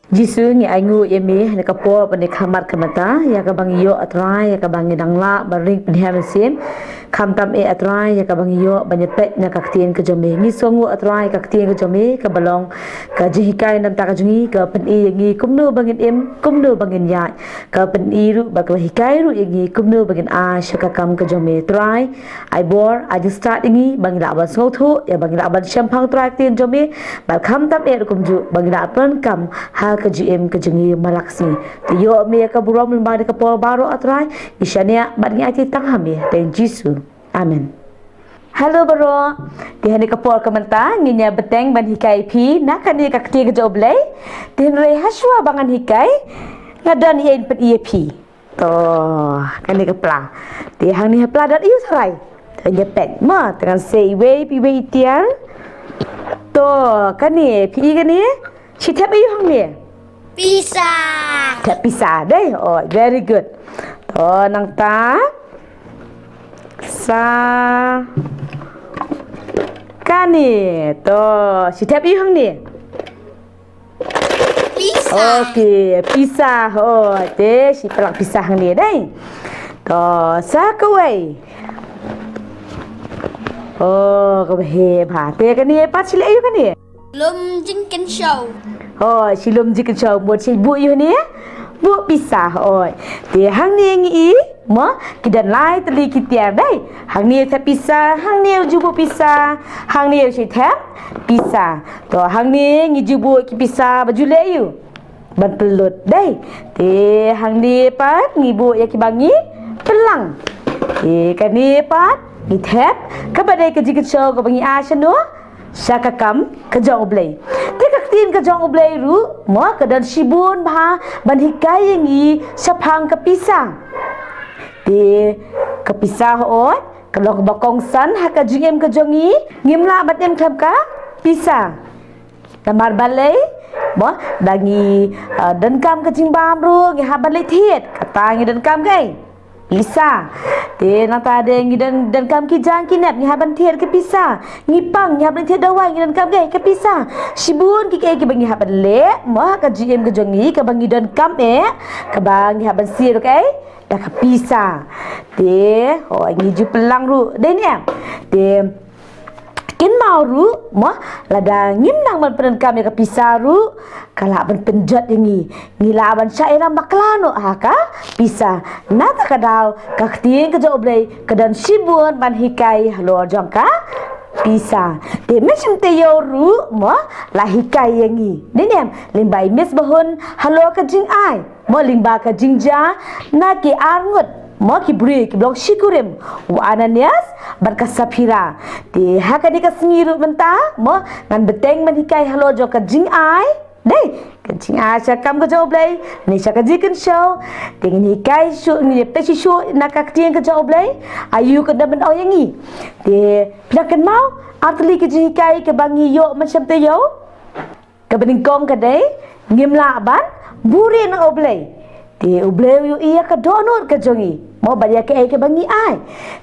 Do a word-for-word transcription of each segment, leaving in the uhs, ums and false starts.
Jisu, ngi ainguh ïa me ha kane ka por bad ha kane ka khmat ka mynta, ïa kaba ngi ïoh, A Trai, ïa kaba ngi dang lah ban ring pynhiar mynsiem. Khamtam eh, A Trai, ïa kaba ngi ïoh ban ïapeit na ka ktien ka jong me. Ngi sngewnguh, A Trai, ka ktien ka jong me kaba long ka jinghikai na ka bynta ka jong ngi, kaba pyni ïa ngi kumno ba ngin im, kumno ba ngin ïaid, kaba pyni ruh bad kaba hikai ruh ïa ngi kumno ba ngin ai sha ka kam ka jong me. Trai, ai bor, ai jingstad ïa ngi ba ngin lah ban sngewthuh, ïa ba ngin lah ban shemphang, Trai, ka ktien jong me, bad khamtam eh ruh kumjuh ba ngin lah ban pyndonkam ha ka jingim ka jong ngi man la ka sngi. Te ïoh me ïa ka burom lyngba kane ka por baroh, A Trai, ngi shaniah bad ngi aiti tang ha me, ha ka kyrteng Jisu. Amen. Hello baroh. Te ha kane ka por ka mynta ngin ïa bteng ban hikai ïa phi na kane ka ktien ka jong U Blei. Te hynrei hashwa ba ngan hikai, nga don ïa in pyni ïa phi. To, kane ka pla. Te hangne ha pla don aïu, Sarai? To, ïa peit ma, te ngan sei iwei pa iwei i tiar. To, kane, phi i kane? Shi thep aïu hangne? Pisa. Thep pisa, dei? Oh, very good. To, nangta. Sa. Kane, to, shi thep aïu hangne? Pisa. Okay, pisa, ho, te, shi plang pisa hangne, dei. To, sa kawei. Oh, kawei bha. Te kane pat shi leh aïu kane? Lum jingkynshew. Oh, shi lum jingkynshew, mut shi buh aïu hangne? Buh pisa, oh. Te hangne ngi i, mo, ki don lai tylli ki tiar, dei. Hangne thep pisa, hangne ju buh pisa, hangne shi thep pisa. To, hangne ngi ju buh ki pisa ba ju leh aïu? Ban pynlut, dei. Te hangne pat ngi buh ïa kiba ngi pynlang. Te kane pat ngi thep, kaba dei ka jingkynshew kaba ngi ai shano? Sha ka kam ka jong U Blei. Te ka ktien ka jong U Blei ruh, mo, ka don shibun bha ban hikai ïa ngi shaphang ka pisa. Te ka pisa, hooid, ka long kaba kongsan ha ka jingim ka jong ngi, ngim lah ban im khlem ka pisa. Namar balei, mo, da ngi, ah, donkam ka jingbam ruh, ngi hap ban leit thied. Kata ngi donkam kaei? Pisa. Te nangta de ngi don, donkam ki jaiñ ki nep, ngi hap ban thied, ka pisa. Ngi pang, ngi hap ban thied dawai, ngi donkam kaei? Ka pisa. Shibun ki kaei kiba ngi hap ban leh, mo, ha ka jingim ka jong ngi, kaba ngi donkam eh, kaba ngi hap ban siew ruh kaei? Da ka pisa. Te, hooid, ngi ju pynlang ruh, dei ne? Te kynmaw ruh, mo, lada ngim nang ban pyndonkam ïa ka pisa ruh, ka lah ban pynjot ïa ngi. Ngi lah ban shah ïalam bakla noh ha ka pisa. Na kata ka daw, ka ktien ka jong U Blei ka don shibun ban hikai halor jong ka pisa. Te mynsiem taïew ruh, mo, la hikai ïa ngi. Dei ne em, lyngba i Miss Bahun halor ka jingai. Mo, lyngba ka jingjia na ki arngut, mo, ki briew kiba long shi kurim, u Ananias bad ka Saphira. Te ha kane ka sngi ruh mynta, mo, ngan bteng ban hikai halor jong ka jingai. Dei, ka jingai sha ka kam ka jong U Blei, ne sha ka jingkynshew. Te ngin hikai shuh, ngin ïa peit shuh na ka ktien ka jong U Blei. Aïu ka dang ban ong ïa ngi? Te phi la kynmaw ar tylli ki jinghikai kiba ngi ïoh mynsiem taïew? Kaba nyngkong ka dei, ngim lah ban buhrieh na U Blei. Te U Blei u ïohi ïa ka dohnud ka jong ngi, mo, bad ïa kaei kaba ngi ai.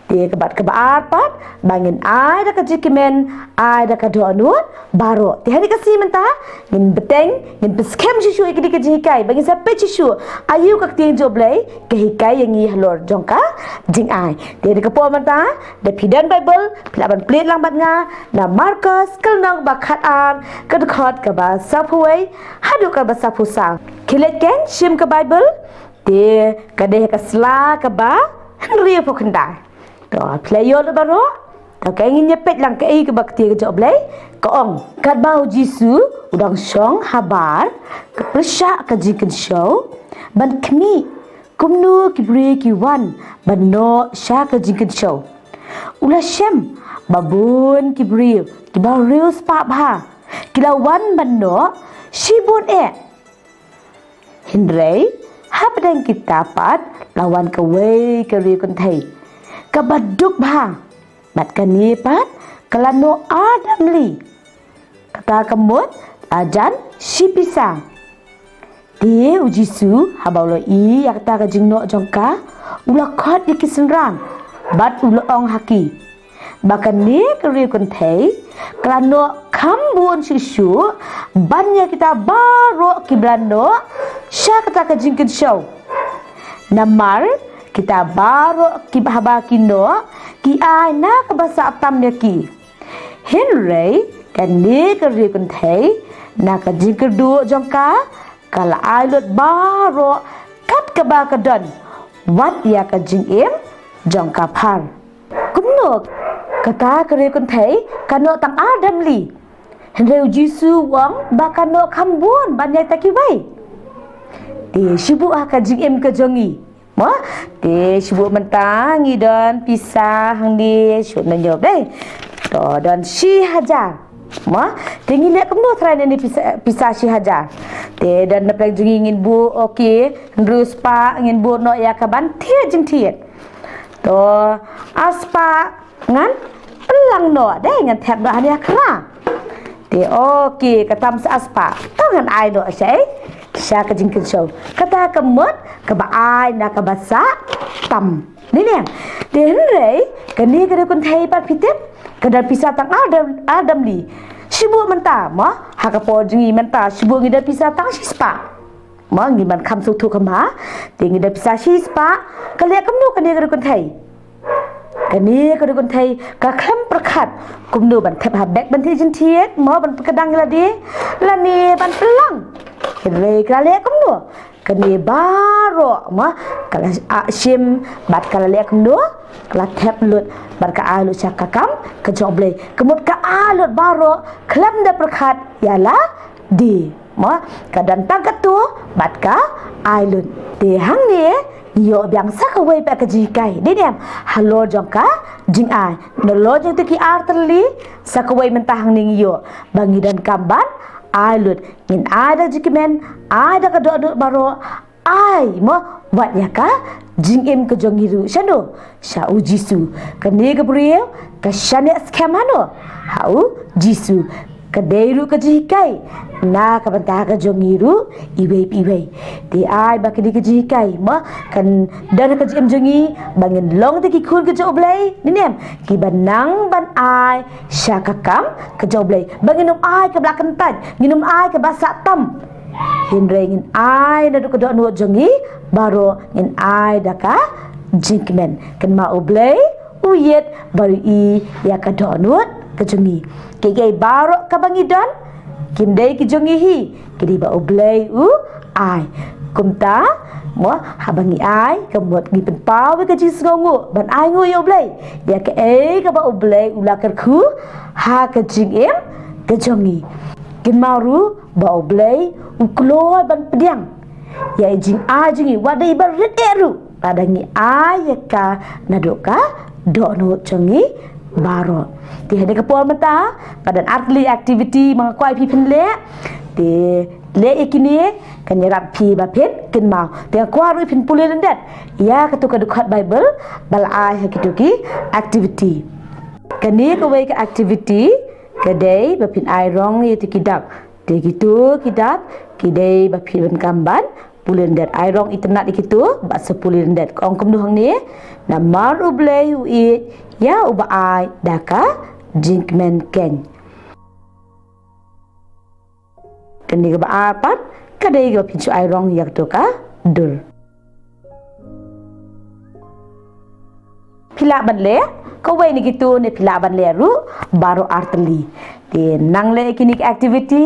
Te kaba, kaba ar pat, ba ngin ai da ka jingkmen, ai da ka dohnud baroh. Te ha kane ka sngi mynta ngin bteng, ngin pynskhem shuh shuh ïa kine ki jinghikai, ba ngin sa peit shuh shuh aïu ka ktien jong U Blei ka hikai ïa ngi halor jong ka jingai. Te ha kane ka por mynta, da phi don Baibl, phi lah ban plie lang bad nga na Markos ka lynnong ba khatar, ka dkhot kaba sawphew wei haduh kaba sawphew saw. Khie leit keiñ shim ka Baibl, te ka dei ha ka sla kaba hynriewphew khyndai. To, phi la ïoh lut baroh? To, ka ngin ïa peit lang kaei kaba ka ktien ka jong U Blei ka ong. Katba u Jisu u dang shong habar, ka pyrshah ka jingkynshew ban khmih kumno ki briew ki wan ban noh sha ka jingkynshew. U la shem ba bun ki briew kiba riewspah bha ki la wan ban noh shibun eh. Hynrei hapdeng kita pat la wan kawei ka riewkynthei kaba duk bha, bad kane pat ka la noh ar damli. Kata ka mut la jan shi pisa. Te u Jisu haba u la ïohi ïa kata ka jingnoh jong ka, u la khot ïa ki synran bad u la ong ha ki, ba kane ka riew kynthei ka la noh kham bun shuh shuh ban ïa kita baroh kiba la noh sha kata ka jingkynshew. Namar kita baroh kiba haba ki noh ki ai na kaba sah tam ïa ki. Hynrei kane ka riew kynthei na ka jingkyrduh jong ka ka la ai lut baroh kat kaba ka don, wat ïa ka jingim jong ka phar. Kumno kata ka riew kynthei ka noh tang ar damli, hynrei u Jisu u ong ba ka noh kham bun ban ïa kita kiwei. Te shu buh ha ka jingim ka jong ngi. Mo, te shu buh mynta ngi don pisa hangne, shu na nyop dei. To don shi hajar. Mo, te ngi leh kumno trai ne ni pisa, pisa shi hajar. Te don na pyrshah jong ngi ngin buh, okay, hynriew spah ngin buh noh ïa ka ban thied jingthied. To ar spah ngan pynlang noh dei, ngan thep noh hangne ha khra. Te okay, ka tam sa ar spah. To ngan ai noh sha, sha ka jingkynshew. Kata ka mut kaba ai na kaba sah tam. Ni ne. Te hynrei kane ka riew kynthei pat phi tip ka don pisa tang ar dam, ar damli. Shu buh mynta mo, ha ka por jong ngi mynta shu buh ngi don pisa tang shi spah. Mo ngi ban kham sngewthuh kham bha. Te ngi don pisa shi spah. Ka leh kumno kane ka riew kynthei? Kane ka riew kynthei ka khlem pyrkhat kumno ban thep ha bag ban thied jingthied, mo ban pynkdang ïa lade lane ban pynlang. Hynrei ka la leh kumno? Kane baroh mo ka la, ah, shim bad ka la leh kumno? Ka la thep lut bad ka ai lut sha ka kam ka jong U Blei. Ka mut ka ai lut baroh khlem da pyrkhat ïa la de. Mo, ka don tang katto bad ka ai lut. Te hangne ngi ïoh biang sa kawei pat ka jinghikai. Dei ne em? Halor jong ka jingai. Nalor jong kito ki ar tylli, sa kawei mynta hangne ngi ïoh ba ngi donkam ban ai lut. Ngin ai da jingkmen, ai da ka dohnud baroh, ai mo wat ïa ka jingim ka jong ngi ruh. Shano? Sha u Jisu. Kane ka briew ka shaniah skhem hano? Ha u Jisu. Ka dei ruh ka jinghikai na ka bynta ka jong ngi ruh iwei pa iwei. Te ai ba kane ka jinghikai mo kan don ha ka jingim jong ngi ba ngin long te ki khun ka jong U Blei. Ni ne em? Kiba nang ban ai sha ka kam ka jong U Blei. Ba ngin ym ai kaba la kyntait, ngin ym ai kaba sah tam. Hynrei ngin ai naduh ka dohnud jong ngi baroh, ngin ai da ka jingkmen. Kynmaw U Blei u ïeit bad u i ïa ka dohnud ka jong ngi. Kiei kiei baroh kaba ngi don kim dei ki jong ngi hi, ki dei ba U Blei u ai. Kumta mo, haba ngi ai ka mut ngi pynpaw ïa ka jingsngewnguh ban ai nguh ïa U Blei ïa kaei kaba U Blei u la kyrkhu ha ka jingim ka jong ngi. Kynmaw ruh ba U Blei u kloi ban pdiang ïa i jingai jong ngi, wat dei ba rit eh ruh lada ngi ai ïa ka naduh ka dohnud jong ngi baroh. Te ha kane ka por mynta ka don ar tylli activity ba nga kwah ïa phi phin leh. Te leh ïa kine kan ïarap phi ba phin kynmaw. Te nga kwah ruh phin pule lyndet ïa kato ka dkhot Baibl ba la ai ha kito ki activity. Kane kawei ka activity ka dei ba phin ai rong ïa kito ki dak. Te kito ki dak ki dei ba phi donkam ban pule lyndet. Ai rong itynnad ïa kito bad sa pule lyndet. Ka ong kumno hangne? Namar U Blei u ïeit ïa uba ai da ka jingkmen keiñ. Kane kaba ar pat ka dei kaba phin shu ai rong ïa kato ka dur. Phi lah ban leh kawei na kito ne phi lah ban leh ruh baroh ar tylli. Te nang leh kine ki activity,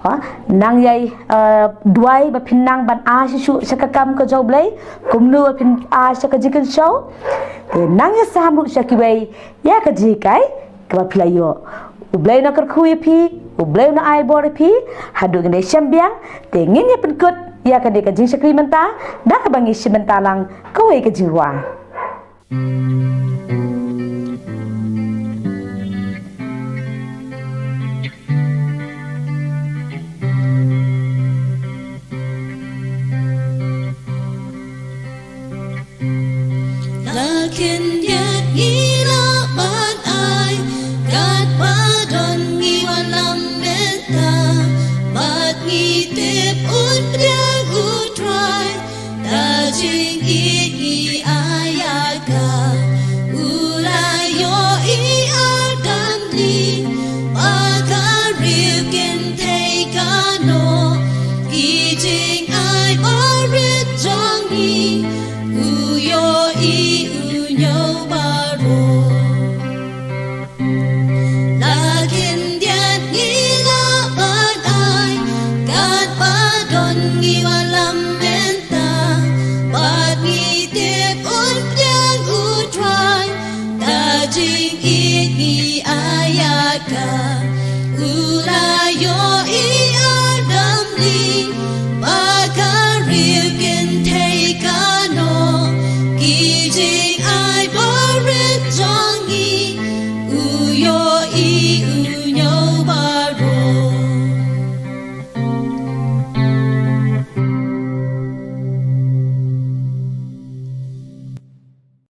ha, nang ïai, eh, duwai ba phin nang ban ai shisha sha ka kam ka jong U Blei, kumno ba phin ai sha ka jingkynshew. Te nang ïasam ruh sha kiwei ïa ka jinghikai kaba phi la ïoh. U Blei un kyrkhu ïa phi, U Blei un ai bor ïa phi. Haduh ngin ïashem biang, te ngin ïa pynkut ïa kane ka jingshakri mynta da kaba ngi shim bynta lang kawei ka jingrwai.